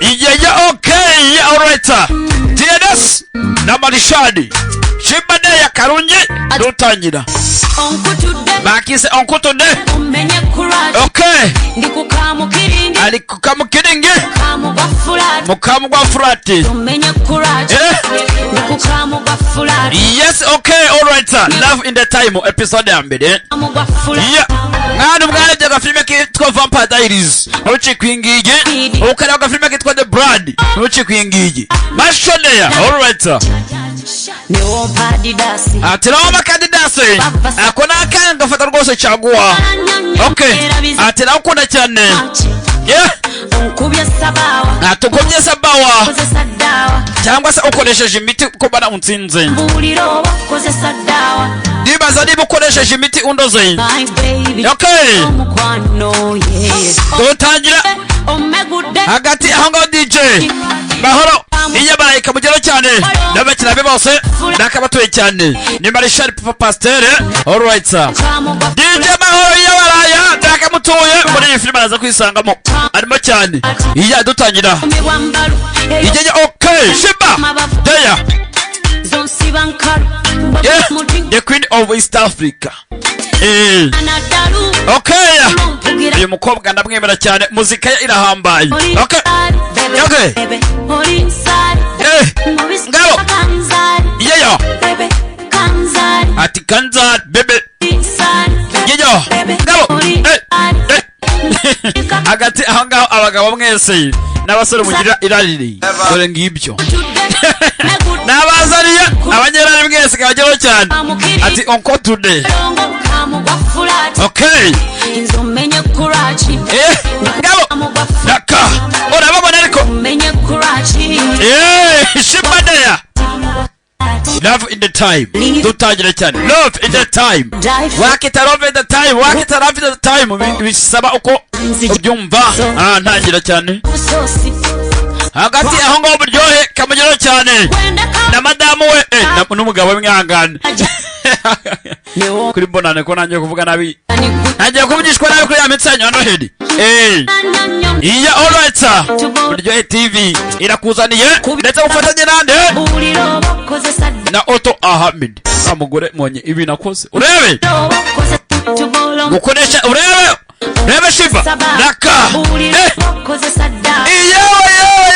Yeah, okay, yeah, alright. TNS na Marishadi Shibadeya Karungi dutangira. Onkutudde. Bakise onkutude. Omenye courage. Okay. Ndi kukamukiringi. Ali kukamukiringi. Mukamu gwa flat. Mukamu gwa flat. Omenye courage. Eh? Ndi kukamu gwa flat. Yes, okay, alright. Love in the Time, episode ya mbere. Mukamu gwa flat. Yeah. Mwana mwarebye agafilime kitwa Vampire Diaries, ntucikwe iyi ngiyi. Ukareba agafilime kitwa The Blood, ntucikwe iyi ngiyi. Mashoneya, alright. Niwompa Adidas. Ati naho Adidas, ako ni akanya gafata rwose caguwa. Okay, ati nawukunda cyane. Yeah. Onkubye sabawa. Ati ukubye sabawa. Kozesa ddawa. Cyangwa se ukoresheje imiti ko mbona unsinze. Mbuulira oba kozesa ddawa. Ndibaza niba ukoresheje imiti undoze. My baby. Okay. Omukwano, yeah. Dutangira. Omegudde. Hagati aho ngaho DJ Mahoro iyo marayika mugero cyane n'abakiriya be bose nakabatuye cyane ni Marshal Papa Pasteur. Alright sir. DJ Mahoro iyo baraya nakamutuye muri iyi filime, araza kwisangamo arimo cyane iya dutangira ijye. Okay, Shiba Deya. Zonsiba nkalu. Yeah, the Queen of East Africa. Okay, uyu mukobwa ndamwemera cyane, muzika ye irahambaye. Okay. Ngabo yeyo ati kanza bebe yeyo ngabo. Hagati aho ngaho, abagabo mwese n'abasore mugira irariri, dore ngibyo nabazaniye. Abanyerari mwese kabageraho cyane, ati onko today. Okay, ngabo daka urababona ariko. Shibadeya, Love in the Time, dutangira cyane. Love in the Time, wakita Love in the Time, wakita Love in the Time, bisaba uko ubyumva. Ntangira cyane. Hagati aho ngaho buryohe kamugeraho cyane na madamu we, n'umugabo we. Mwihangane kuri mbonane ko nangiye kuvuga nabi, ntangiye kuvugishwa nabi kuri ya mitsi yanyu ya Noheli. Iya, alright sir. Buryohe TV irakuzaniye ndetse ufatanye nande na Otto Ahmed. Wa mugore monye ibi nakoze, urebe gukoresha, urebe urebe Shiba raka. Iyewe yewe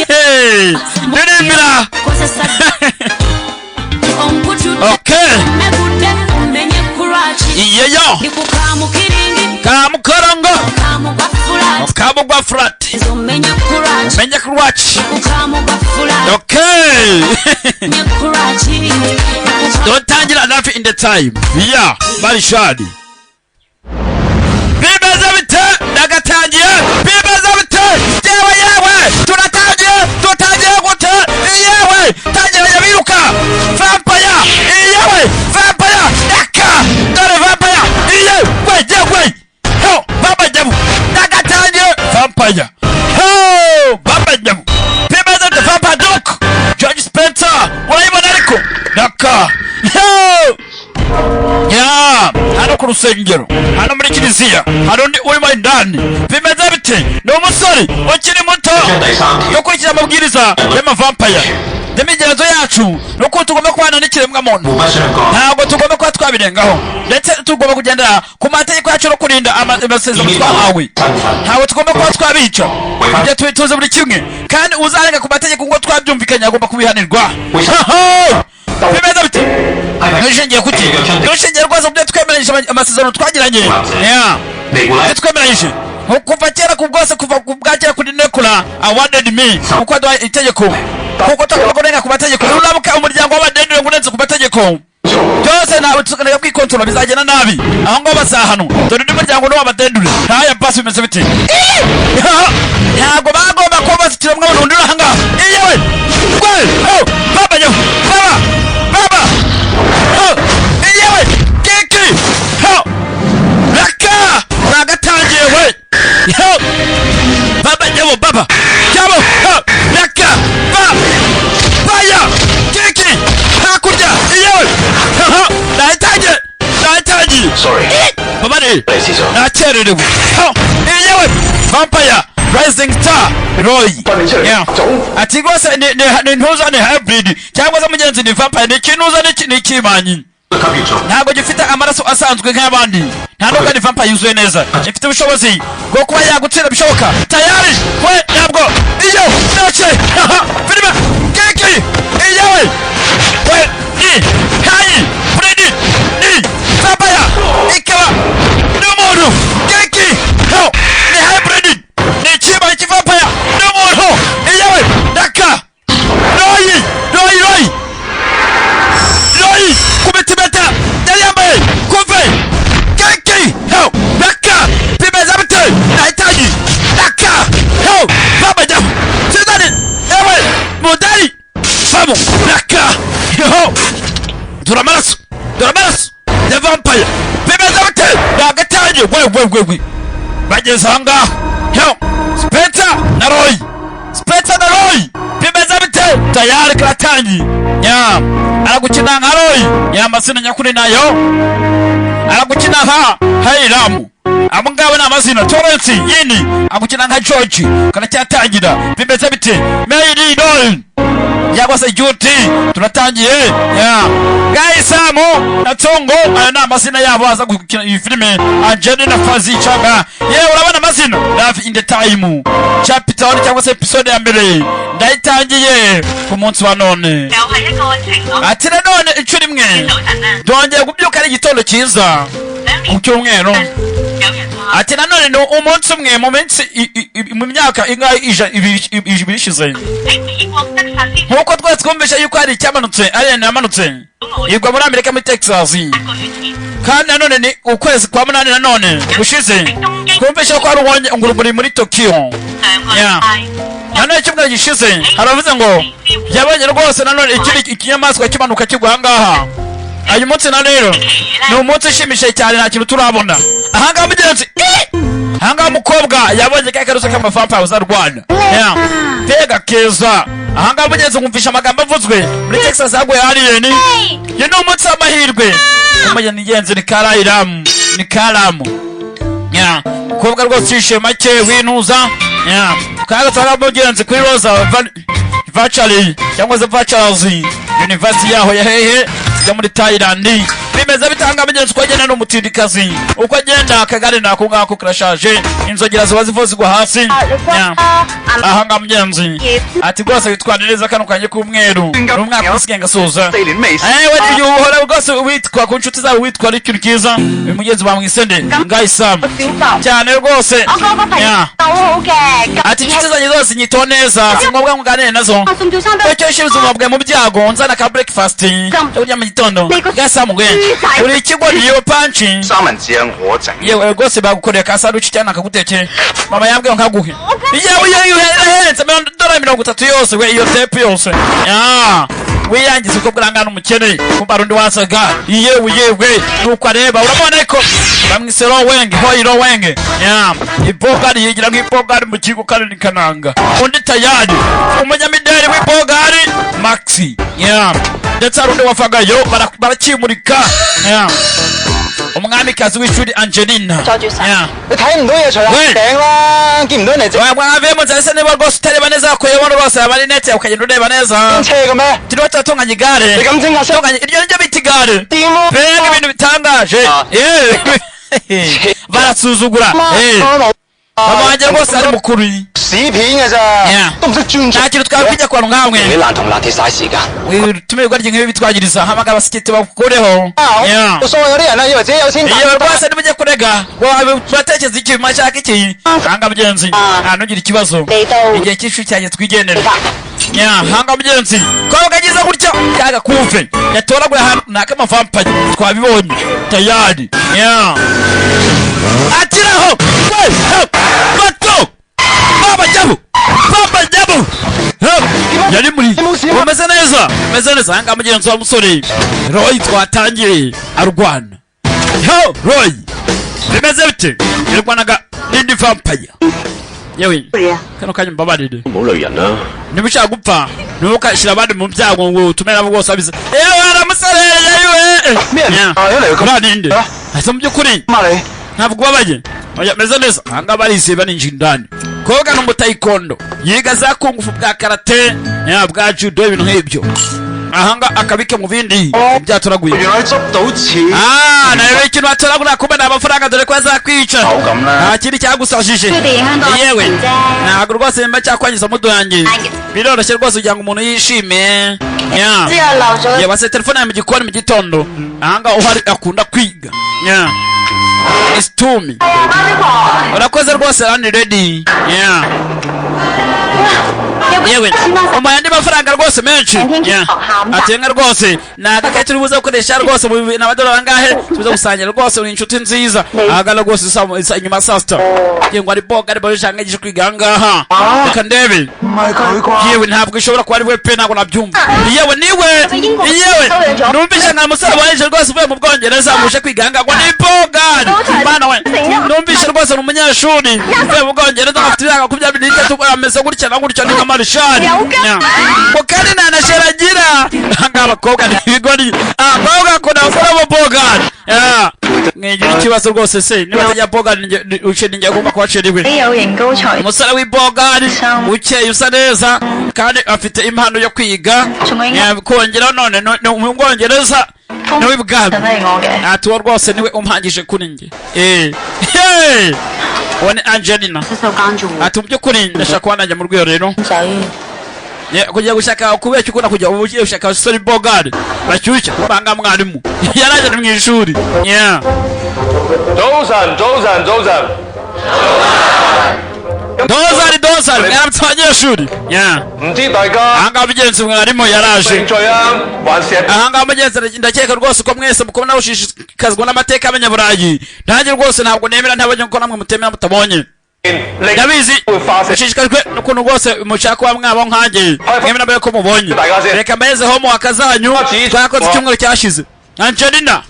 yewe ndirimbira. Okay, iyeyo kamukorongo kamugwa flat menye kurwaci. Okay, dutangira Love in the Time ya Marishadi. Bimeze bite? Ndagatangiye. Bimeze bite? Yewe yewe, turatangiye. Tutangiye gute? Yewe, tangira biruka. Vampire, yewe vampire daka, dore vampire yewe yewe ho baba jabu. Ndagatangiye vampire ho baba jabu. Bimeze bite? Vampire Doc George Spencer, urayibona ariko daka ho ya hano ku rusengero, hano muri kiliziya hari undi urimo indani. Bimeze bite? Ni umusore ukiri muto. Dukurikiza amabwiriza y'amavampaya n'imigenzo yacu, ni uko tugomba kubana n'ikiremwamuntu, ntabwo tugomba kuba twabirengaho, ndetse tugomba kugendera ku mategeko yacu no kurinda amasezerano twahawe. Ntabwo tugomba kuba twabica ibyo tubituze buri kimwe, kandi uzarenga ku mategeko ngo twabyumvikanye agomba kubihanirwa. Bimeze bite? Ntushingiye kuki? Dushingiye rwose ku byo twemeranyije, amasezerano twagiranye. Yeah. Ibyo twemeranyije kuva kera ku bwose, kuva ku bwa kera kuri Nekura awarded me, kuko aduha itegeko, kuko tugomba kurenga ku mategeko. Nuramuka umuryango w'abadendere ngo urenze ku mategeko byose, ntabwo tukaneka kwikontorora, bizagenda nabi. Aho ngaho bazahanwa. Dore undi muryango ni uw'abadendure. Ntaya basi, bimeze bite? Ntabwo bagomba kuba bashyikira undi uri ahangaha. Iyewe gwe oh baba nyabu baba baba oh iyewe kiki ho raka nagatangiye we yo baba nyabu baba nyabu ho raka ba baya kiki hakurya iyewe natangiye natangiye. Sorry. Babare. Preciso. Nakererewe ho iyewe vampire. Rising Star Roy. Yeah. Ati rwose ni ntuza, ni hybrid cyangwa se mugenzi ni vampire, ni ikinuza, ni ikimanyi, ntabwo gifite amaraso asanzwe nk'abandi, nta nubwo ari vampire yuzuye neza, ifite ubushobozi bwo kuba yagutsinda bishoboka. Tayari we ntabwo iyo noce filime kiki iyawe we ni hayi Freddy ni vampire ikaba n'umuntu kiki ho ni hybrid, ni ikimanyi cy'ivampire n'umuntu iyawe daka Roy Roy Roy Roy kubita impeta yari yambaye kuve kiki ho daka bimeze bite nahitaji daka ho baba jamu sidani ewe mudari famu daka ho dore amaraso, dore amaraso ya vampire, bimeze bite nagatangiye we we we we bageze aha ngaha yo Spencer na Roy, Spencer na Roy, bimeze bite? Tayari karatangiye nya aragukina nka Roy nya amazina nyakuri nayo aragukina nka Hiram, abo ngabo ni amazina. Torrance yini agukina nka George. Karacyatangira, bimeze bite? Mary Doll cyangwa se Juti, turatangiye ya Gaisamu na Tsongo, aya ni amazina yabo aza gukina iyi filime. Angelina Fazi cyangwa yewe urabona amazina. Love in the Time chapter 1 cyangwa se episode ya mbere ndayitangiye ku munsi wa none. 又係一個晴朗 Ati nanone inshuro imwe 嘅早晨啊！ twongeye kubyuka ari igitondo cyiza 兩 ku 年 cyumweru. 有人話 Ati nanone ni umunsi umwe mu minsi mu myaka ingahe 200 ishize. 喺美國德薩斯 Nk'uko twese twumvishe yuko hari icyamanutse, alien yamanutse igwa muri Amerika muri Texas. 一個月前 Kandi nanone ni ukwezi kwa munani nanone gushize twumvishe ko hari ubonye urumuri muri Tokyo. 上個 Yeah. 禮拜 Nanone icyumweru gishize haravuze ngo yabonye rwose nanone ikindi ikinyamaswa kimanuka kigwa ahangaha. Uyu munsi na rero ni umunsi ushimishije cyane, nta kintu turabona ahangaha mugenzi. Eh! Ahangaha umukobwa yabonye ka karuso k'amavampire uzarwana. Yeah. Mbega keza! Ahangaha mugenzi nkumvisha amagambo avuzwe muri Texas haguye alien. Uyu ni umunsi w'amahirwe umugeni ingenzi ni Karayiramu, ni Karamu. Yeah. Umukobwa rwose ucishe make winuza. Yeah. Kaga twara mugenzi kuri Rosa Vachari cyangwa se Vacharazi University yaho ya hehe yo muri Thailand. Bimeze bitanga mugenzi uko agenda n'umutindikazi, uko agenda akagare nako ngako karashaje, inzogera ziba zivuye zigwa hasi. Yeah. Aha ngaha mugenzi ati rwose witwara neza kano kanye k'umweru ni umwaka usigaye ngasoza. 四年未 Ewe uhora rwose witwa ku nshuti zawe witwa ari ikintu cyiza. Uyu mugenzi bamwisende Ngayisamu cyane rwose. 我個個朋友 Yeah. 好好嘅， Ati inshuti zanjye zose nyitaho neza, si ngombwa ngo nganire nazo. 送早餐俾 Icyo nshinzwe ubuzima bwawe mu byago nzana ka breakfast cyo kurya mu gitondo. Gasamu gwe uri ikigo niyo panchi. 三文治係我整。 Yewe rwose bagukoreye ka sandwich cyangwa nakagutekeye, mama yambwiye ngo nkaguhe. Yewe yewe, irahenze, $30 yose we, iyo tepu yose ya wiyangiza uko bwangana umukene kumva rundi wasaga. Yewe yewe, nuko areba urabona ko bamwise Rowenge hoyi Rowenge ya ibogari yigira nk'ibogari mu kigo kandi ni kananga. Undi tayari umunyamideli w'ibogari Maxi ya ndetse hari undi wavagayo barakimurika ya umwamikazi w'ishuri Angelina ya. 你睇唔到嘢除 喂 眼鏡啦，見唔到人哋 Wavuye mu nzira se niba rwose utareba neza kuyobora rwose amarinete ukagenda ureba neza. 整車嘅咩？ Turiho turatunganya igare. 你咁清架車 Tunganya iryo niryo bita igare. 掂咯？ Mbega ibintu bitangaje! Ah. Yewe, barasuzugura. Eh, 媽 mama wanjye rwose ari mukuru. 屎片嘅咋 Yeah，都唔識尊重 Nta。kintu twakwijya ku bantu nkamwe. 你爛銅爛鐵嘥時間。 Tumirwa ry'inkibi bitwagiriza hamagara abasikiti bakureho. Yeah. 我所謂嗰啲人啊，以為自己有錢。 Iyo rwose nimujye kurega batekereza iki mashaka iki hanga mugenzi nta ntugire ikibazo igihe cy'ishuri cyanjye twigendere nya hanga mugenzi kobwa kagize gutya kagakufe yatoraguye ahantu ni ak'amavampire twabibonye tayari nya akiraho we he, bato babajyamo babajyamo. He, yari muri umeze neza, umeze neza. Hanga mugenzi wa musore Roy twatangiye arwana. Yo Roy bimeze bite? Yarwanaga n'indi vampire. Yewe kano kanya mbabarire. 唔好累人啦。 Niba ushaka gupfa ntukashyira abandi mu byago ngo utume nabo bose babize. Yewe aramusereye yewe. 咩人啊？一嚟咁 Uriya ninde? Ah. Ese mu by'ukuri 嘛你？ ntabwo ubabaye? Oya meze neza. Ahangaha barisiba ninjira indani. Koga ni umutayikondo, yiga za kung fu, bwa karate ya, bwa judo, ibintu nk'ibyo. Ahanga akabike mu bindi byatoraguye. 原來執到錢。 Ah, nawe ikintu watoragura kumbe ni amafaranga, dore ko azakwica. Nta kindi cyagusajije. Yewe, ntabwo rwose mba cyakwangiza mudu yanjye, biroroshye rwose kugira ngo umuntu yishime ya. Yewe se, telefone yawe mu gikoni mu gitondo. Ahanga uhari akunda kwiga ya isitumi. Urakoze rwose, rani ready ya. Yewe, umuha andi mafaranga rwose menshi ya. Atenga rwose ni agakayi turi buze gukoresha rwose mu bibiri n'amadolari angahe tuze gusangira. Rwose uri inshuti nziza. Ahagana rwose inyuma saa 6 ngiye ngo ari boga ari boga ngiye kwiga ahangaha, reka ndebe. 唔係佢啩？ Yewe, ntabwo ishobora kuba ari we pe, ntabwo nabyumva. Yewe, niwe. Yewe, numvise nka musore waje rwose uvuye mu Bwongereza muje kwiga ahangaha ngo ni bogari. Mana we, numvise rwose ni umunyeshuri uvuye mu Bwongereza, afite imyaka 23, ameze gutya na gutya, ni nka marishari ngo kandi nta na shera agira. Ahangaha abakobwa ni ibigori, abakobwa bakunda abasore bo bogari. Mwigira ikibazo rwose se niba atajya bogari uce ninjye agomba kuba chéri we. 有型高才， Umusore w'ibogari ukeye, usa neza kandi afite impano yo kwiga. Kongeraho none ni mu Bwongereza, niwe ibwami. 真係我嘅。 Ati uwo rwose niwe umpangije kuri njye. Eh, hey! Uwo ni Angelina. 洗手間做 Ati mu by'ukuri ndashaka kuba najya mu rwiherero. 仔， Kujya gushaka kubera icyo ukunda kujya ugiye gushaka abasore bogari bashyushye banga. Mwarimu yaraje mu ishuri. Yeah. 早晨，早晨，早晨。 Dozari dozari, mwaramutse abanyeshuri. Yeah. 唔知大家 Ahangaha mugenzi mwarimu yaraje. 興趣啊，還是係 Ahangaha mugenzi, ndakeka rwose ko mwese mukubona ushishikazwa n'amateka y'abanyaburayi. Nanjye rwose ntabwo nemera ntabonye, kuko namwe mutemera mutabonye. 你 Ndabizi 會化石 mushishikajwe n'ukuntu rwose mushaka kuba mwaba nkanjye, mwemera mbere ko mubonye. Reka mbaheze homework zanyu twakoze icyumweru cyashize. Angelina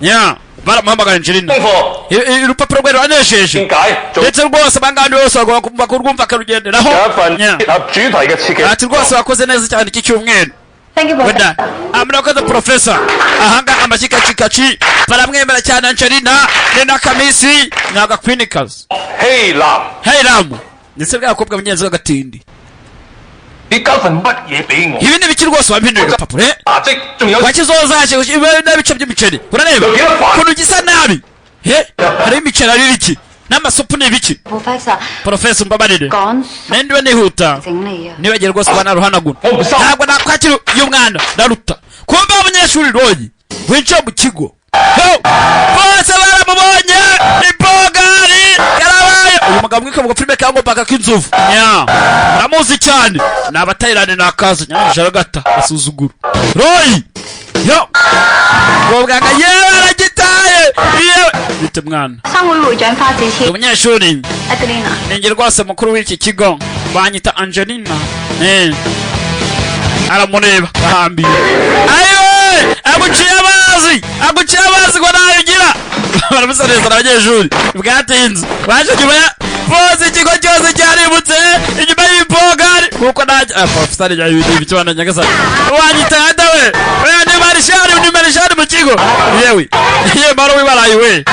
ya baramuhamagara, Angelina. 功課 Urupapuro rwe ruranejeje. 點解？仲 Ndetse rwose abangaba bose bagomba kumva kurwumva akarugenderaho. 有一份 Yeah. 結合主題嘅設計。 Ati rwose wakoze neza cyane iki cyumweru. Thank you. Wenda murakoze profesa. Ahanga amashyi kacikaci, baramwemera cyane. Angelina ni n'akamisi ni agakwinikazi. 希臘， Hey ramu, ndetse bwa bakobwa mugenzi w'agatindi. 你交份乜嘢俾我？ Ibi ni ibiki rwose wampinduye agapapuro eh? 牙積仲有 Wakizozaje n'ibice by'imiceri, urareba ukuntu gisa nabi. He, hariho imiceri, hariho ibiki n'amasupu, ni ibiki? Professor Profesa, umbabarire. 講 Nendiwe nihuta. 整你啊！ Nibagiwe rwose kuba naruhanagura. 我唔收。 Ntabwo nakwakira uyu mwana ndaruta kumbe umunyeshuri royi winjiye mu kigo. Ho! Bose baramubonye, ibogari yarabaye. Uyu mugabo mwika mu gafilime kangombaga k'inzovu nya muramuzi cyane, ni abatayirani, ni akaza nyamwinshi aragata asuzugura royi yo ubwo bwanga. Yewe, aragitaye. Yewe, bite mwana? 生會會長花子 Ndi 超 umunyeshuri. Adelina， Ninjye rwose mukuru w'iki kigo, banyita Angelina. Eh. Aramureba ahambiye, ayiwe, aguciye amazi, aguciye amazi ngo ntayo ugira. Baramusaneza abanyeshuri, bwatinze baje nyuma ya bose, ikigo cyose cyarimutse inyuma y'ibogari kuko nanjye ah professor ya ibyo nyagasani wanyita we we ni marishari, ni marishari mu kigo. Yewe yewe, mahoro wibarayi we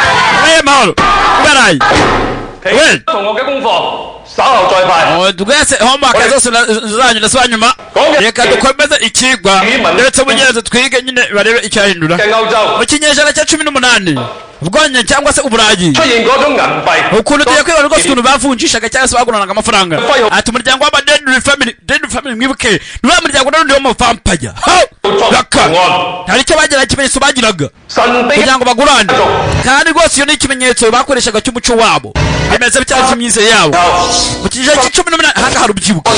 we, mahoro wibarayi we. 同學嘅功課，稍後再派。 Oh, twese homework zose zanyu ndasubira nyuma. Reka dukomeze ikigwa ndetse mugenzi twige nyine barebe icyahindura. 嘅歐洲 Mu kinyejana cya 18, Ubwongereza cyangwa se Uburayi, 出現嗰種銀幣， ukuntu tugiye kwiba rwose, ukuntu bavunjishaga cyangwa se baguranaga amafaranga. Ati umuryango w'aba Deadly Family, Deadly Family, mwibuke ni wa muryango n'undi w'amavampaya. Raka hari icyo bagiraga, ikimenyetso bagiraga 神秘 kugira ngo bagurane. Kandi rwose iyo ni ikimenyetso bakoreshaga cy'umuco wabo, bimeze cyangwa cy'imyizerere yabo. Mu kinyejana cya 18, ahangaha hari urubyiruko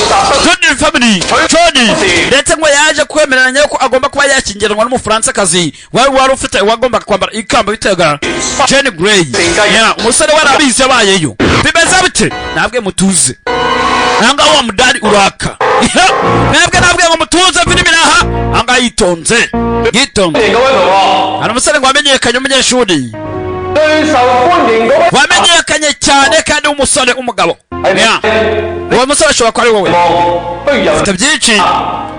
Johnny Family Johnny, ndetse ngo yaje kwemeranya ko agomba kuba yashyingiranwa n'Umufaransakazi wari ufite wagombaga kwambara ikamba bitaga Jane Grey. Yeah, umusore warabizi yabayeyo. Bimeze bite? Ntabwe mutuze ahangaha, wa mudari uraka. Mwebwe nabwe ngo mutuze filimi aha ahangaha, yitonze yitonze. 歡迎各位同學， Hari umusore ngo wamenyekanye, umunyeshuri 最受歡迎嗰位 wamenyekanye cyane kandi w'umusore w'umugabo. Yeah. Uwo musore ashobora kuba ari wowe. 望，不如由 Ufite byinshi,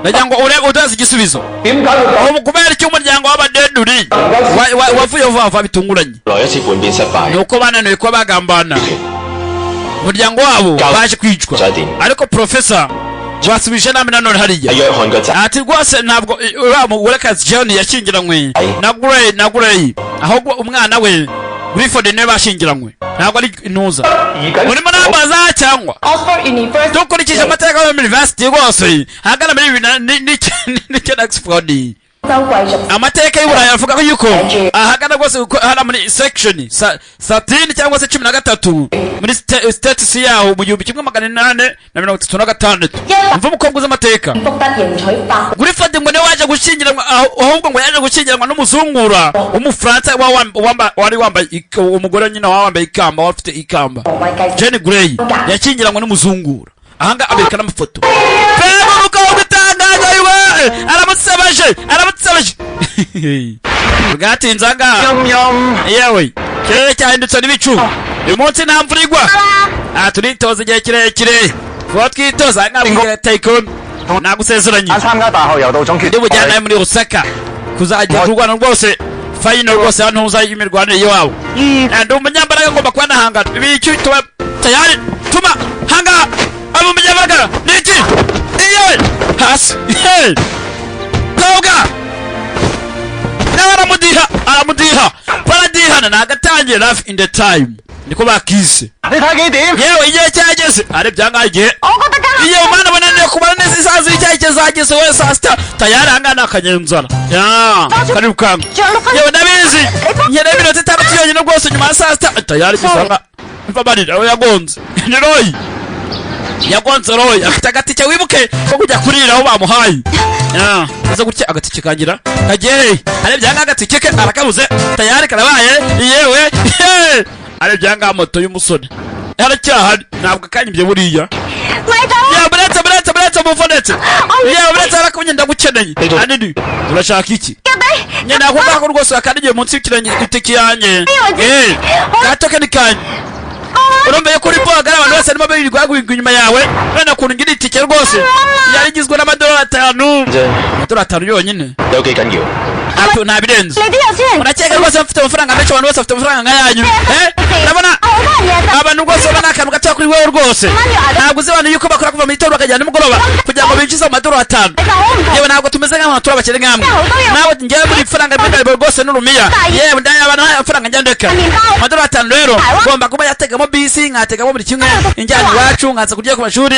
ndagira ngo urebe udazi igisubizo. 點解會講 Ubu kubera iki umuryango w'abadenduri wavuye vuba vuba bitunguranye? 來一次叛變失敗 Ni，uko bananiwe kuba bagambana. Umuryango wabo baje kwicwa, ariko profesa wasubije nabi nanone hariya. 係約翰個仔。 Ati rwose ntabwo uriya mugorekazi John yashyingiranywe na Gray, ahubwo umwana we Grifford niwe bashyingiranywe, ntabwo ari intuza urimo nambaza cyangwa. Oxford University Dukurikije amategeko ya university rwose, ahagana muri 2009 Oxford, 州貴族 amateka y'Uburayi avuga ko yuko ahagana rwose uko hariya muri section 13 cyangwa se 13 muri status yaho mu 1836. Umva umukobwa uzi amateka. 福德迎娶法 Grifford ngo niwe waje gushyingiranwa, ahubwo ngo yaje gushyingiranwa n'umuzungura w'Umufaransa wari wambaye umugore nyine waba wambaye ikamba, wari ufite ikamba. 為繼承 Jane Grey yashyingiranywe n'umuzungura. Ahanga abereka n'amafoto. Mbega umukobwa utangaje we! Aramusebeje, aramusebeje. Bwatinze ahangaha. Yewe, ikirere cyahindutse n'ibicu. Uyu munsi nta mvura igwa. Aha turitoza igihe kirekire, vuba twitoza. Ahangaha bwira Tycoon, nagusezeranye 參加大學柔道總決 ndi bujyane muri Osaka kuzajya kurwana rwose final rwose, hano ntuza y'imirwanire y'iwabo. Ndi umunyambaraga, ngomba kuba nahangana ibi. Tuba tayari, tuma hanga aba umunyambaraga ni iki? Iyewe hasi. Hey! Koga nawe aramudiha, aramudiha, baradihana. Nagatangiye Love in the Time, niko bakise. 你睇幾點？ Yewe, igihe cyageze, arebye ahangaha igihe. Iyo umwana bananiwe kubara neza isaha z'icyayi kizageze we, saa sita tayari. Ahangaha ni akanyenzara ya karirukanka. Yewe, ndabizi, nkeneye iminota 6 yonyine rwose nyuma ya saa sita tayari gusanga mbabarira. Aho yagonze ni Roy, yagonze Roy afite agatike, wibuke ko kujya kurira aho bamuhaye. Ya, aza gutya agatike kangira kagiye he? Arebye ahangaha agatike ke arakabuze. Tayari karabaye. Yewe, yewe, arebye ahangaha moto y'umusore haracyahari, ntabwo akanyibye buriya. Ya, buretse, buretse, buretse, muvunetse. Ya, buretse, harakumye, ndagukeneye. Anini, urashaka iki? Nyine ako ngako rwose wakandagiye munsi y'ikirenge, itike yanjye, eh gato ni kanjye. Urumva kuri boga abantu bose barimo birirwa guhiga inyuma yawe. Wenda ukuntu ngira itike rwose yari igizwe n'amadolari 5, amadolari 5 yonyine. 有幾緊要？ Ntabwo ntabirenze. 你啲有錢人 Urakeka rwose bafite amafaranga menshi, abantu bose bafite amafaranga nk'ayanyu, eh? Urabona 好多人嘢 abantu rwose babona akantu gato kuri wowe. Rwose ntabwo uzi abantu yuko bakora kuva mu gitondo bakajyana nimugoroba kugira ngo binjize amadolari 5. 就好唔同。 Yewe, ntabwo tumeze nk'abantu turi abakene nk'amwe. Nawe njyewe muri ifaranga rimwe rwose n'urumiya. Yewe, ndaya nta amafaranga njya ndeka. Amadolari 5 rero ngomba kuba yategamo bisi, nkategamo buri kimwe injyana iwacu, nkaza kurya ku mashuri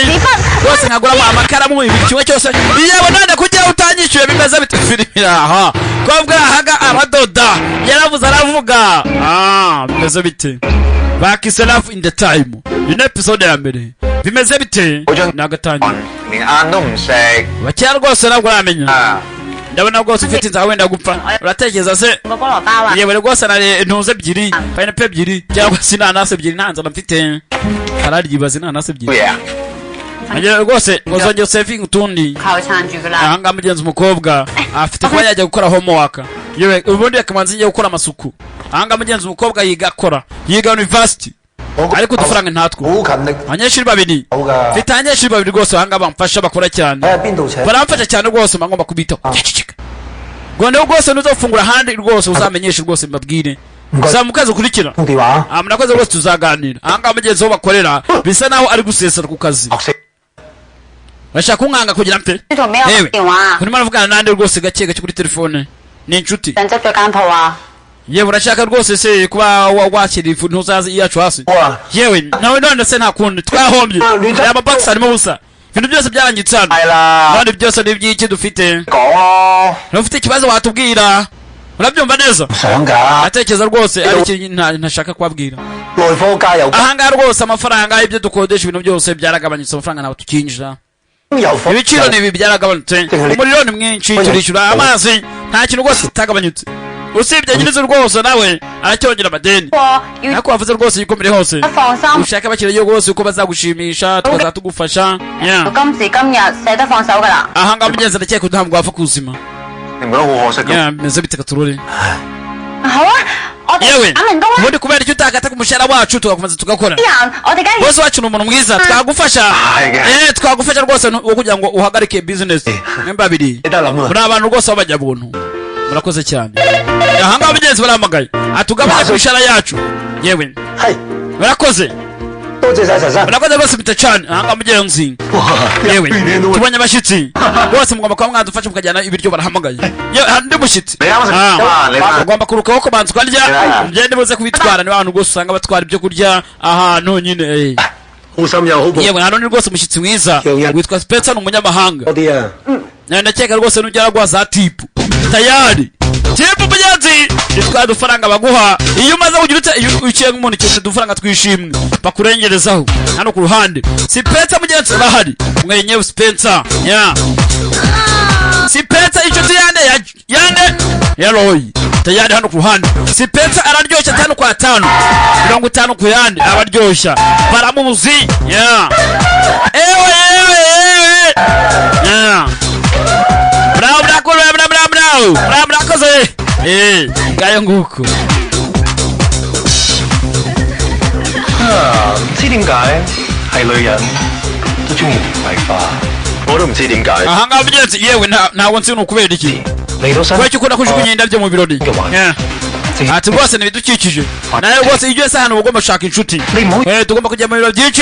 rwose, nkaguramo amakaramu, ibiri kimwe cyose. Yewe, none kugira utanyishyuye bimeze bite? Filimi aha kobwa ahaga aradoda, yaravuze, aravuga. Ah, bimeze bite? Bakise Love in the Time. Iyi ni episode ya mbere. Bimeze bite? Nagatangira. 連晏都唔食 Bakira rwose, ntabwo uramenya. 啊！ Ndabona rwose ufite inzara, wenda gupfa. Uratekereza se? 個菠蘿包啊！ Yewe rwose, nariye intuze ebyiri, pineapple ebyiri cyangwa se inanasi ebyiri. Nta nzara mfite. Araryibaza inanasi ebyiri. 嘢啊！ Ngira rwose ngo uzongere usevinge utundi. 靠撐住噶啦！ Ahangaha mugenzi umukobwa afite kuba yajya gukora homework. Yewe, ubundi akamanza njya gukora amasuku. Ahangaha mugenzi umukobwa yiga, akora, yiga university, ariko udufaranga ntatwo. 好勤力 Abanyeshuri babiri. 好㗎， Mfite abanyeshuri babiri rwose ahangaha bamfasha, bakora cyane. 睇下邊度請。 Baramfasha cyane rwose, mba ngomba kubitaho. Ceceka ngo rwose ntuzafungura ahandi rwose, uzamenyeshe rwose, mbabwire za mu kwezi gukurikira. 通電話。 Ah, murakoze rwose, tuzaganira. Ahangaha mugenzi wo bakorera bisa naho ari gusesera ku kazi. 學識 Bashaka kunkanga kugira mpe. 你同咩我 Yewe, 電話啊？ urimo aravugana nande rwose gake gake kuri telefone? Ni inshuti. 想執咗間鋪啊？ Yewe, urashaka rwose se kuba wakira ifu ntuzazi yacu hasi? 好啊， Yewe nawe, none se nta kundi twahombye? Aya mabogisi arimo ubusa, ibintu byose byarangitse hano. 係啦， None byose ni iby'iki dufite? 講咯。 Ntufite ikibazo watubwira, urabyumva neza. 想㗎， Atekereza rwose ari ikintu ntashaka kubabwira. 內科加油 Ahangaha rwose amafaranga, ibyo dukodesha, ibintu byose byaragabanyutse, amafaranga ntabwo tukinjira. 油火 Ibiciro ni ibi, byaragabanutse, umuriro ni mwinshi, turishyura amazi, nta kintu rwose kitagabanyutse usibye nyirizo rwose nawe aracyongera amadeni. 過要 Ariko wavuze rwose yuko mbere hose 放心， ushaka abakiriya rwose uko bazagushimisha, tukazatugufasha. Yeah. 今時今日捨得放手㗎啦。 Ahangaha mugenzi ndakeka ntabwo wapfa kuzima. 你唔覺得好可惜咁？ Yeah, bimeze bite katurore? 好啊，我哋 Yewe, 打明工啦， ubundi kubera icyo utakata ku mushahara wacu tugakomeza tugakora? 啲人我哋梗係 Bose wacu ni umuntu mwiza, twagufasha. 係嘅。 Eh, twagufasha rwose wo kugira ngo uhagarike business. Nimba babiri 你得諗啊！ muri abantu rwose b'abanyabuntu, murakoze cyane. Ahangaha mugenzi barahamagaye atugabanye ku mishahara yacu. Yewe, 係 murakoze. 多謝晒陳生。 Murakoze rwose, Mr. Chan. Ahanga mugenzi, yewe, tubonye abashyitsi bose, mugomba kuba mwadufasha mukajyana ibiryo. Barahamagaye. Yewe, hari undi mushyitsi. Ah, ugomba kurukaho kubanza ukarya, mugende buze kubitwara. Ni abantu rwose usanga batwara ibyo kurya ahantu nyine, eh. 好心又好報 Yewe, hano ni rwose umushyitsi mwiza witwa Spencer, ni umunyamahanga. 嗰啲啊。 Na ndakeka rwose nugera guha za tip, tayari tip mugenzi, ni twa dufaranga baguha iyo umaze kugira ute, iyo uciye nk'umuntu ikintu, udufaranga twishimwe bakurengerezaho. Hano ku ruhande Spencer mugenzi arahari mwenyewe. Spencer ya Spencer, inshuti yande ya yande ya Roy, tayari hano ku ruhande Spencer araryoshya 5 kwa 5, 50 ku yandi, abaryoshya baramuzi ya. Ewe ewe ewe ya, bravo, bravo, bravo, bravo, bravo, bravo, murakoze. Eh, ngayo nguko. 唔知點解係女人都中意玫瑰花，我都唔知點解。 Ahangaha mugenzi, yewe, ntabwo nzi ni ukubera iki 嚟到新 kubera ko ukunda kujugunya indabyo mu birori. Yeah. Ati rwose ni ibidukikije nawe rwose, iyo ugeze ahantu uba ugomba gushaka inshuti. Eh, tugomba kujya mu biro byinshi.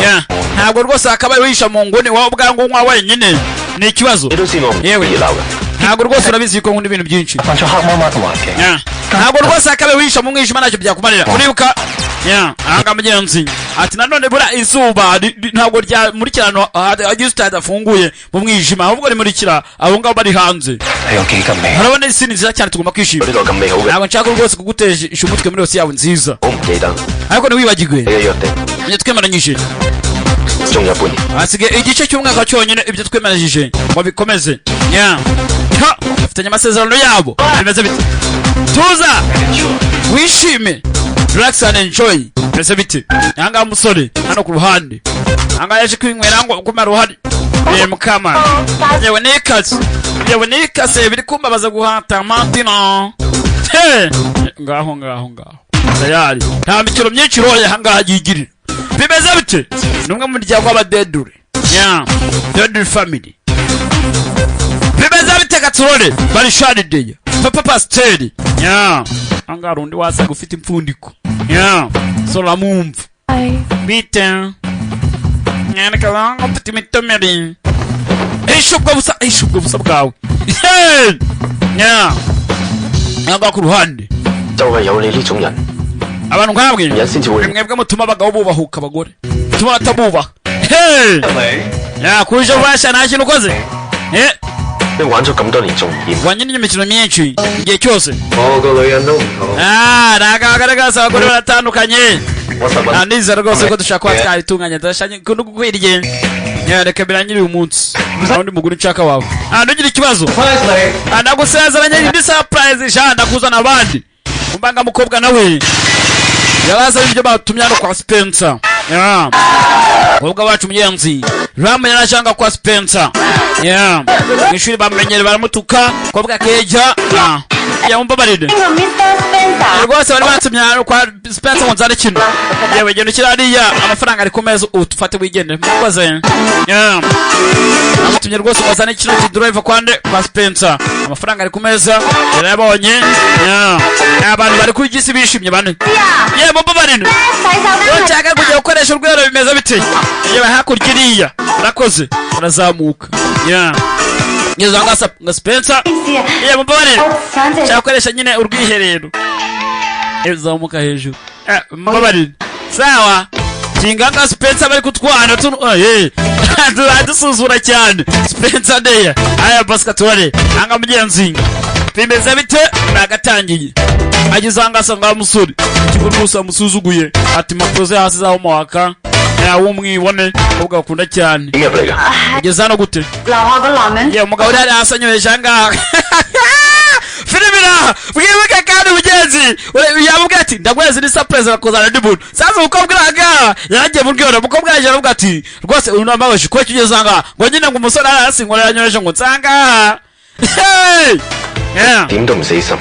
Yeah. Ntabwo rwose hakabaye wihisha mu nguni wowe ubwawe ngo unywa wenyine, ni ikibazo. 你都知我唔 Yewe, 熱鬧嘅。 ntabwo rwose urabizi ko nkunda ibintu byinshi. 犯咗黑麻麻嘅環境。 Yeah. Ntabwo rwose hakabaye wihisha mu mwijima, ntacyo byakumarira, uribuka. Yeah. Ahangaha mugenzi ati nanone buriya izuba ntabwo ryamurikira ahantu hagize hadafunguye mu mwijima, ahubwo rimurikira abo ngabo bari hanze. 係有幾咁美？ Urabona isi ni nziza cyane, tugomba kwishima. 呢個咁美好嘅， Ntabwo nshaka rwose kugutesha umutwe muri yose yawe nziza. 我唔記得 Ariko ntiwibagirwe 你嘅約定， ibyo twemeranyije. 仲有半年。 Hasigaye igice cy'umwaka cyonyine, ibyo twemeranyije ngo bikomeze. Yeah. Ha! Bafitanye amasezerano yabo, bimeze bite? Tuza wishime, relax and enjoy. Bimeze bite ahangaha musore? Hano ku ruhande ahangaha yaje kwinywera ngo kumara uruhare. Ye mukama, yewe nikase, yewe nikase, biri kumbabaza guhata matino. He! Ngaho ngaho ngaho, tayari nta mikino myinshi roye ahangaha yigirira. Bimeze bite? Ni umwe mu muryango w'abadedure ya Dedure family. Bimeze bite gaturore barisharideya papa pasiteri ya? Ahangaha hari undi wasaga ufite impfundiko ya soramumva bite mwereka ngo mfite imitomeri. Isha ubwo busa, isha ubwo busa bwawe. Hey! Ya, ahangaha ku ruhande. 就係有你呢種人， Abantu nkamwe 人先至會 mwebwe mutuma abagabo bubahuka abagore, mutuma batabubaha. Hey! Ya kuje ubasha nta kintu ukoze. Eh, 你玩咗咁多年仲唔厭？ Wanyinnye imikino myinshi igihe cyose. 我個女人都唔同， Ah, ntabwo agaragaza abagore baratandukanye. 我實 Ah, nizera rwose ko dushobora kuba twabitunganya, tudashanye no gukwiriye. Ya, reka birangire uyu munsi, nta wundi mugore nshaka wawe. Ah, ntugire ikibazo. Ah, ndagusezeranye indi surprise sha, ndakuzana abandi. Umbanga mukobwa nawe yaraza ibyo batumye hano kwa Spencer. Ya. Umukobwa wacu mugenzi Ram yarashanga kwa Spencer. Ya. Mu ishuri bamenyere baramutuka, kobwa keja. Ah. Ya, mumbabarire. Mr. Spencer， Rwose bari batumye hano kwa Spencer ngo nzane kino. Yewe, genda ushyira hariya, amafaranga ari ku meza, utufate wigendere. Murakoze. Ya. Bamutumye rwose ngo azane kino kidrive kwande kwa Spencer. Amafaranga ari ku meza, yarayabonye. Ya. Abantu bari ku gisi bishimye bane. Yewe, mumbabarire. 洗手間 Iyo nshaka kujya gukoresha urwego bimeze bite? Yewe, hakurya iriya. Urakoze. Urazamuka. Ya. Ngeze aho ngasa nga Spencer. Yewe, mumbabarire. 我想借 Nshaka gukoresha nyine urwiherero. Eh, zamuka hejuru. Eh, mumbabarire. Sawa. Kinga nga Spencer bari kutwana tuno. Eh. Dusuzura cyane. Spencer deya. Aya basika tuware. Anga mugenzi. Bimeze bite? Nagatangiye. Ageze aho ngasa nga musore. Kigo rwose amusuzuguye. Ati impapuro ze hasi zaho mwaka. Yawe umwibone. Ahubwo akunda cyane. 點入嚟㗎？ Ugeze hano gute? 樓下個男人 Yewe, umugabo uri hariya hasi anyoheje ahangaha filime iraha. Mwibuke kandi mugenzi yamubwiye ati ndaguheza ni surprise, bakuzana undi muntu. Sasa umukobwa uri ahangaha yaragiye mu rwego, umukobwa yaje aravuga ati rwose uyu nambabaje kuba ugeze ahangaha, ngo nyine ngo umusore ari hasi ngo yanyoheje ngo nsangaha. Hey! Yeah. 點都唔死心，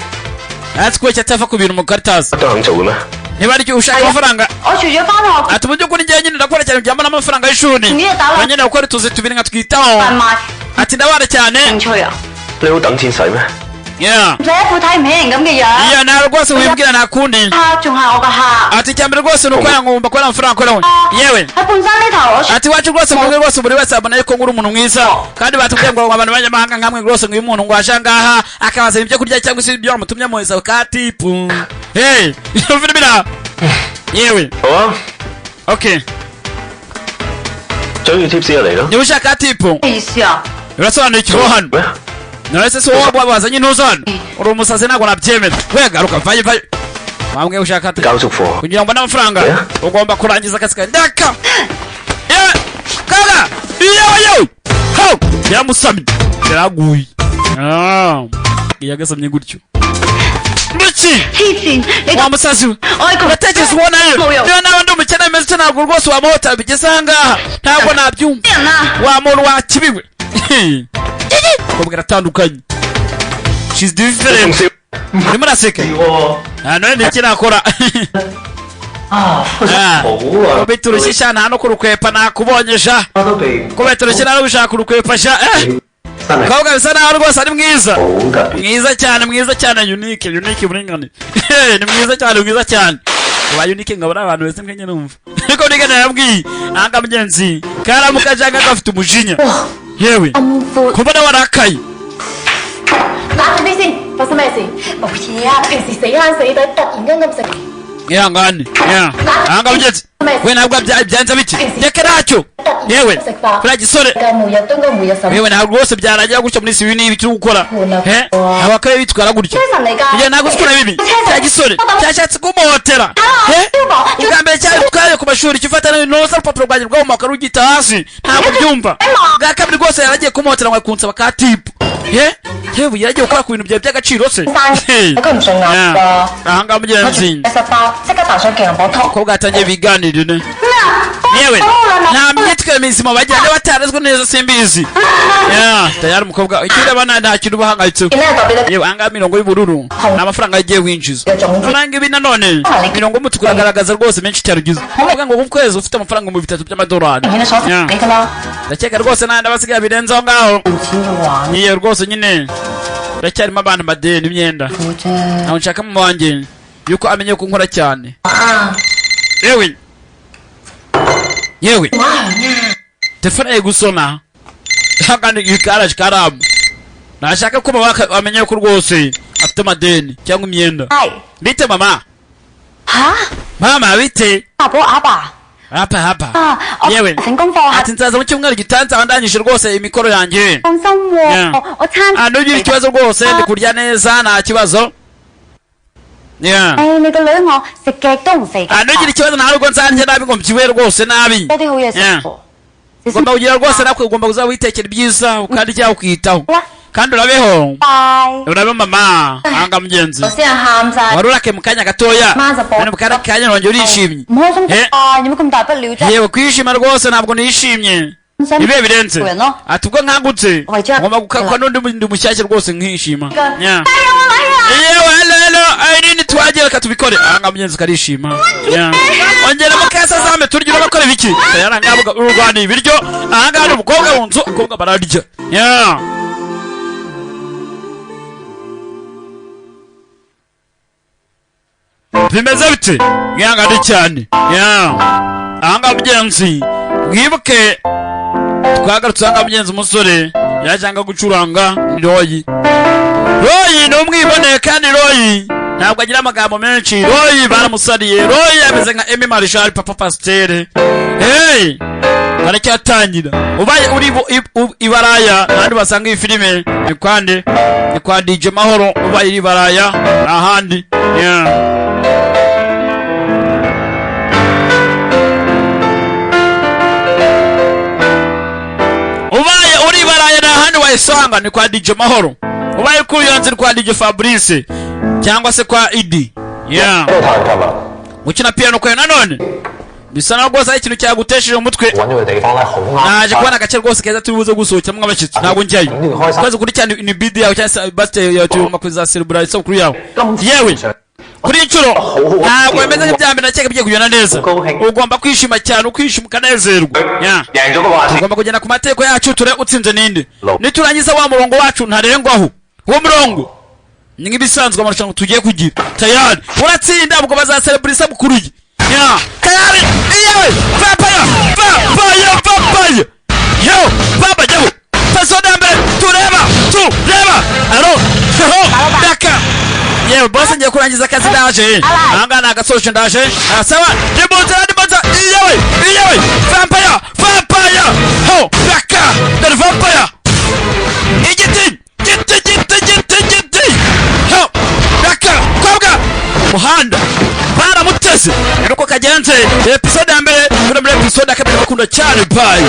Ati kuki atava ku bintu mu karitasi? 都肯做嘅咩？ Niba aricyo ushaka amafaranga. 我除咗翻學 Ati mu by'ukuri njyewe nyine ndakora cyane byambona amafaranga y'ishuri, Niyo dala- nyine gukora utuzi tubiri nkatwitaho. 販賣 Ati ndabana cyane. 興趣啊， 你好等錢使咩？ Yeah. 仲一副睇唔起人咁嘅樣， Iya, nta rwose wibwira, nta kundi. 客仲係我個客。 Ati icya mbere rwose ni uko yangomba kubona amafaranga akoraho. Yewe. 喺半山呢頭我 Ati iwacu rwose mu rugo rwose buri wese abona yuko nguri umuntu mwiza, kandi batubwiye ngo abantu b'abanyamahanga nkamwe rwose, ngo uyu muntu ngo aje ngaha akabazana ibyo kurya cyangwa se ibyo bamutumye amuhereza ka tip. Hey, iyo filime ira yewe. 好啊， Okay. 想要 tips 就嚟咯。 Niba ushaka tip. 咩意思啊？ Urasobanura ikibaho hano? 咩？ None se wowe wazanye intuzo hano? Uri umusazi, ntabwo nabyemera. We, garuka, vayo vayo, wambwiye ushaka tip. 交足貨。 Kugira ngo mbone amafaranga Yeah. ugomba kurangiza akazi kawe. Ndaka yewe kaga yewe yewe ho yaramusamye, yaraguye. Ah, yagasamye gutyo Mbiki. 黐線，你 Wa musazi we, 我 uratekereza ubona rero Moyo. niyo naba ndi umukene bimeze ute, ntabwo rwose wamuhotera bigeze ahangaha, ntabwo nabyumva. 人啊！ Wa muntu wakibiwe kobwa aratandukanye, she's different. 笑 Urimo uraseka? 喎。 Ah, none ni iki nakora? 啊， Ah. 好啊。 Kubita urushyi sha, nta no kurukwepa nakubonye sha. 都被 Kubita urushyi nta no gushaka kurukwepa sha, eh. 真係 Umukobwa bisa naho rwose ari mwiza. 好特別。 Mwiza cyane, mwiza cyane, unique, unique buringane. Ni mwiza cyane, mwiza cyane. Ba unique ngabo ari abantu bese mwenye numva ariko nigana yabwiye anga mugenzi karamuka janga gafite umujinya. Yewe. 咁闊， Kubona warakaye. 冷靜啲先，發生咩事？冇嘢啊，平時死慳死抵，突然間咁食， Ihangane. Yeah. Anga mugenzi we, ntabwo byanze biki, reka ntacyo. Yewe, kuriya gisore. 夠每日都應該每日十。 Yewe, ntabwo rwose byarangira gutyo muri sibi n'ibi turi gukora. He, abakore bitwara gutya. 車神嚟㗎！ Ibyo ntabwo ufite bibi. Cya gisore cyashatse kumuhotera. He, ubwa mbere cyari twaje ku mashuri gifata noza urupapuro rwanjye rw'umwaka rugita hasi, ntabwo byumva. Bwa kabiri rwose yaragiye kumuhotera ngo kunsaba ka tip. He, yewe, yaragiye gukora ku bintu byawe by'agaciro se. 生佢唔順眼㗎， Ahangaha mugenzi 一十包即刻彈上勁人榜 top。 ko bwatangiye biganirire. 咩啊？ Yewe, nta myitwarire mizima bagira, niba batarezwe neza simbizi. Yeah, tayari umukobwa icyo ureba nta kintu uba uhangayitseho. 咧代表你 Yewe, ahangaha mirongo y'ubururu ni amafaranga yagiye winjiza. Noneho ibi nanone mirongo y'umutuku iragaragaza rwose menshi cyane ugize, uvuga ngo ku kwezi ufite amafaranga 3000 by'amadolari. 明顯所 Yeah. 你㗎啦， Ndakeka rwose n'andi abasigaye birenze aho ngaho. 冇錢要還 Niyo rwose nyine ndacyarimo abantu amadeni imyenda. 苦啫。 Ntabwo nshaka mama wanjye yuko amenye ko nkora cyane. 啊， Yewe yewe. 我響啊！ Telefone iri gusona kandi ikaraje karamu, nashaka ko mama amenya ko rwose afite amadeni cyangwa imyenda. 係 Bite mama? 吓， Mama, bite? 阿寶阿爸 Hapa hapa. 啊，我 Yewe. 成功課 Ati nzaza mu cyumweru gitanze aho ndangije rwose imikoro yanjye. 放心 Yeah. 喎，我餐 Ah, ntugire ikibazo rwose, ndi kurya neza, nta kibazo. Yeah. 誒你個女我食極都唔肥 Ah, ntugire ikibazo, ntabwo nzarya nabi ngo mbyibuhe rwose nabi. 多啲好嘢食 Yeah. 喎。 Ugomba kugira rwose natwe ugomba kuzaba witekera ibyiza ukarya ukiyitaho 啦， kandi urabeho. 拜。 Urabeho mama. Anga mugenzi 我先係喊晒， wari urake mu kanya gatoya. Maze po. None mu kanya kanya wongera urishimye. 唔開心 Eh. 啊！有乜咁大不了啫？ Yewe, kwishima rwose ntabwo nishimye ibihe birenze. 做人咯。 Ati ubwo nkangutse Wajya- ngomba gukakwa n'undi mundi mushyashya rwose nkishima. Yeah. 加油啊女啊！ Yewe, hello hello, Irene, twagiye, reka tubikore. Anga mugenzi karishima. Yeah. Ongera mukasa zame turya, urabakora ibiki? Tayara ngabuga urwani ibiryo. Ahangaha ni umukobwa mu nzu, umukobwa bararya. Yeah. Bimeze bite? Mwihangane cyane. Yeah. Ahangaha mugenzi mwibuke twagarutse. Ahangaha mugenzi umusore yajyanga gucuranga ni Royi. Royi ni umwibone kandi Royi ntabwo agira amagambo menshi. Royi baramusariye. Royi ameze nka Emi Marishal papa pasiteri. Hey, baracyatangira. Ubaye uri ibaraya ahandi basanga iyi filime ni kwande? Ni kwa DJ Mahoro. Ubaye uri ibaraya ni ahandi. Yeah. Ubaye uri ibaraya nta handi wayisanga, ni kwa DJ Mahoro. Ubaye kuri iyo nzu ni kwa DJ Fabrice cyangwa se kwa Idi. Yeah. 喺度彈琴啊！ Gukina piano kwawe nanone bisa naho rwose ari ikintu cyagutesheje umutwe. 揾咗個地方咧，好啱。 Naje kubona agace rwose keza turi buze gusohokeramo abashyitsi, ntabwo njyayo. Kwezi kuri cyane ni bidi yawe cyangwa se birthday yawe, tugomba kuzaserebura isabukuru yawe. Yewe, kuri iyi nshuro ntabwo bimeze nk'ibya mbere, ndakeka bigiye kugenda neza. Ugomba kwishima cyane, ukishima ukanezerwa. Yeah. 贏咗個話 Tugomba kugenda ku mateko yacu, ture utsinze ninde niturangiza wa murongo wacu ntarengwaho, uwo murongo Ni nk'ibisanzwe, amarushanwa tugiye kugira tayari uratsinda, ubwo bazaserebura isabukuru ye ya tayari. Iyewe, vampire, vampire, vampire yo, baba jabo. Episode ya mbere tureba, tureba alo ho daka. Yewe boss, ngiye kurangiza akazi, ndaje. Ahangaha nagasoje, ndaje. Ah, sawa, ndimunzira, ndimunzira. Iyewe, iyewe, vampire, vampire ho daka, dore vampire, igiti, giti, giti, giti, giti ho daka, kobwa muhanda baramuteze. Nuko kagenze episode ya mbere, muri episode ya kabiri. Bakunda cyane, bye.